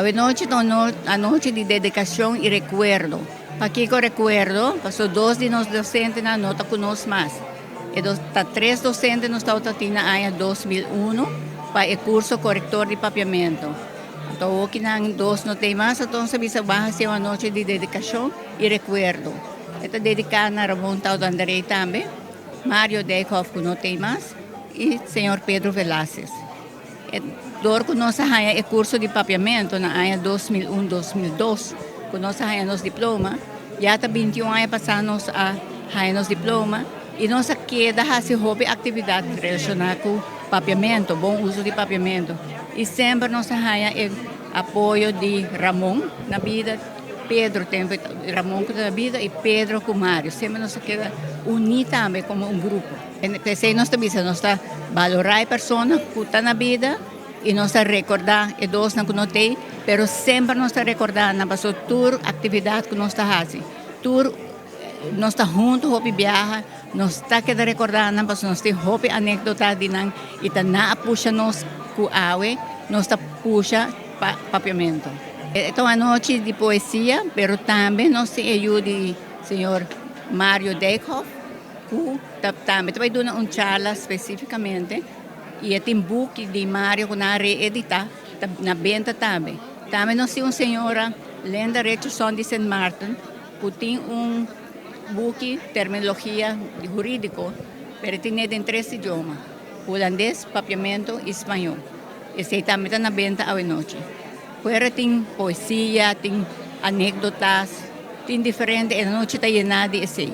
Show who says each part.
Speaker 1: Awe nochi ta un anochi di dedikashon i rekuerdo. Pakiko rekuerdo? Paso dos di nos dosentenan no ta ku nos mas. E dos, ta tres dosente nos tabata tin na aña 2001 pa e kurso korektor di papiamentu. Anto awoki nan dos no t'ei mas, anto nos a bisa ban hasi un anochi di dedikashon i rekuerdo. E ta dediká na Ramon Taudo Anderey tambe, Mario Dijkhoff ku no t'ei mas i señor Pedro Velasquez. E dor ku nos a haña e kurso di papiamentu na aña 2001, 2002, ku nos a haña nos diploma, ya ta 21 aña pasá nos a haña nos diploma i nos a keda hasi hopi aktividat relashoná ku papiamentu, bon uso di papiamentu. I semper nos a haña e apoyo di Ramon na bida, Pedro tempu Ramon ku ta na bida i Pedro ku Mario. Semper nos a keda uní tambe komo un grupo. P'esei nos ta bisa nos ta balorá e persona ku ta na bida i nos ta rekordá e dosnan ku no t'ei, pero semper nos ta rekordá nan pasobra tur aktividat ku nos ta hasi, tur nos ta huntu hopi biaha, nos ta keda rekordá nan pasobra nos tin hopi anékdota di nan i ta nan a pusha nos ku awe nos ta pusha pa papiamentu. E ta un anochi di poesia, pero tambe nos tin e yu di señor Mario Dijkhoff ku ta tambe ta bai duna un charla spesífikamente i e tin buki di Mario ku nan a reeditá ta na benta tambe. Tambe nos tin un señora Linda Richardson di Sint Maarten ku tin un buki terminologia hurídiko pero e tin'é den tres idioma, hulandes, papiamentu i spañó. Esei tambe ta na benta awenochi. Fuera tin poesia, tin anékdotas, tin diferente, e anochi ta yená di esei.